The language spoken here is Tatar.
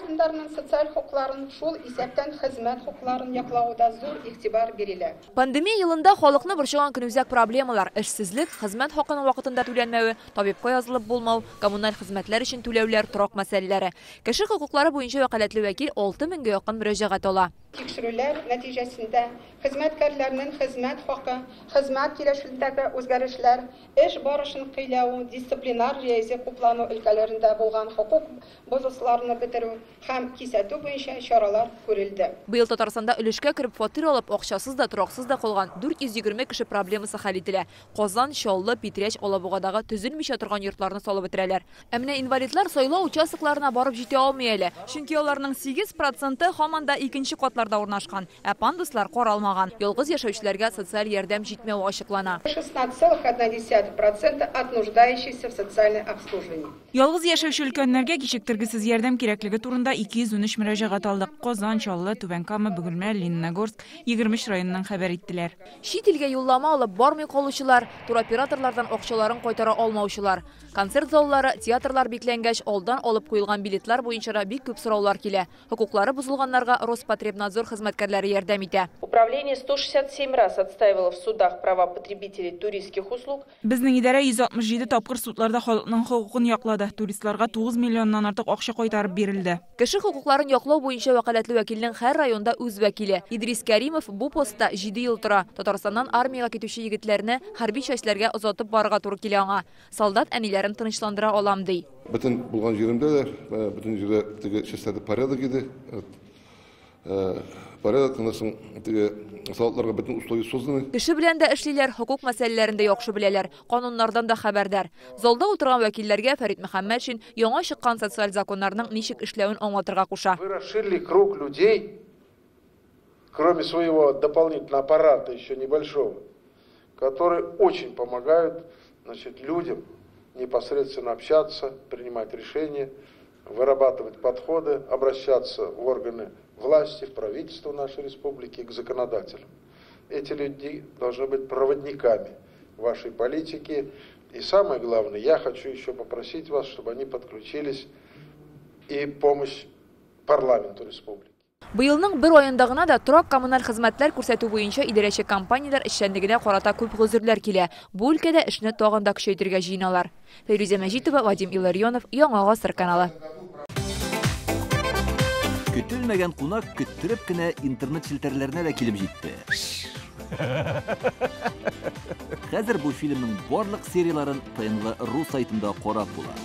Гражданнарның социаль хокукларын, шул исәптән хезмәт хокукларын яклауда зур игътибар бирелә. Пандемия елында халыкны борчыган көнүзәк проблемалар: эшсезлек, хезмәт хакының вакытында түләнмәве, табибка язылып булмау, коммуналь хезмәтләр өчен түләүләр, торак мәсьәләләре. Кеше хокуклары буенча вәкаләтле вәкил 6000гә якын мөрәҗәгать ала. Тикшерүләр нәтиҗәсендә хезмәткәрләрнең хезмәт хакы, хезмәт килешүендәге үзгәрешләр, эш барышын көйләү, дисциплинар җәза куллану өлкәләрендә булган хокук бозуларны бетерү һәм кисәтү буенча чаралар күрелде. Быел Татарстанда өлешкә кереп фатир алып, акчасыз да, тораксыз да калган 420 кеше проблемасы хәл ителә. Казан, Чаллы, Питрәч, Алабугадагы төзелмичә торган йортларны салып бетерәләр. Ә менә инвалидлар сайлау участокларына барып җитә алмый әле. Чөнки аларның 8 проценты һаман да икенче катларда урнашкан, ә пандуслар каралмаган. Ялгыз яшәүчеләргә социаль ярдәм җитмәве ачыклана. 16,1% от нуждающихся в социальном обслуживании. Ялгыз яшәүче өлкәннәргә кичектергесез ярдәм кирәклеге турында 213 мөрәҗәгать алдык. Казан, Чаллы, Түбән Кама, Бөгелмә, Лениногорск, 23 районыннан хәбәр иттеләр. Чит илгә юллама алып бармый калучылар, туроператорлардан акчаларын кайтара алмаучылар. Концерт заллары, театрлар бикләнгәч, алдан алып куелган билетлар буенча да бик күп сораулар килә. Хокуклары бозылганнарга Роспотребнадзор хезмәткәрләре ярдәм итә. Управление 167 раз отстаивало в судах права потребителей туристских услуг. Безнең идарә 167 тапкыр судларда халыкның хокукын яклады. Туристларга 9 миллионнан артык акча кайтарып бирелде. Кеше хокукларын яклау буенча вәкаләтле вәкилнең һәр районда үз вәкиле. Идрис Кәримов бу постта 7 ел тора. Татарстаннан армиягә китүче егетләрне хәрби частьләргә озатып барырга туры килә аңа. Солдат әниләрен тынычландыра алам ди. Бөтен булган җиремдә дә, бөтен җирдә теге частьләрдә порядок иде. Порядок, аннан соң теге солдатларга бөтен условия созданы. Кеше белән дә эшлиләр, хокук мәсьәләләрен дә яхшы беләләр, кануннардан да хәбәрдар. Залда утырган вәкилләргә Фәрит Мөхәммәтшин яңа чыккан социаль законнарның ничек эшләвен аңлатырга куша. Вы расширили круг людей, кроме своего дополнительного аппарата еще небольшого, которые очень помогают, значит, людям непосредственно общаться, принимать решения, вырабатывать подходы, обращаться в органы власти, в правительство нашей республики, к законодателям. Эти люди должны быть проводниками вашей политики. И самое главное, я хочу еще попросить вас, чтобы они подключились и помощь парламенту республики. Быелның бер аенда гына да торак коммуналь хезмәтләр күрсәтү буенча идарәче компанияләр эшчәнлегенә карата күп гозерләр килә. Бу өлкәдә эшне тагын да көчәйтергә җыеналар. Фәйрүзә Мәҗитова, Вадим Илларионов, Яңа Гасыр каналы. Көтелмәгән кунак көттереп кенә интернет челтәрләренә дә килеп җитте. Хәзер бу фильмның барлык серияларын ТНВ ру сайтында карап була.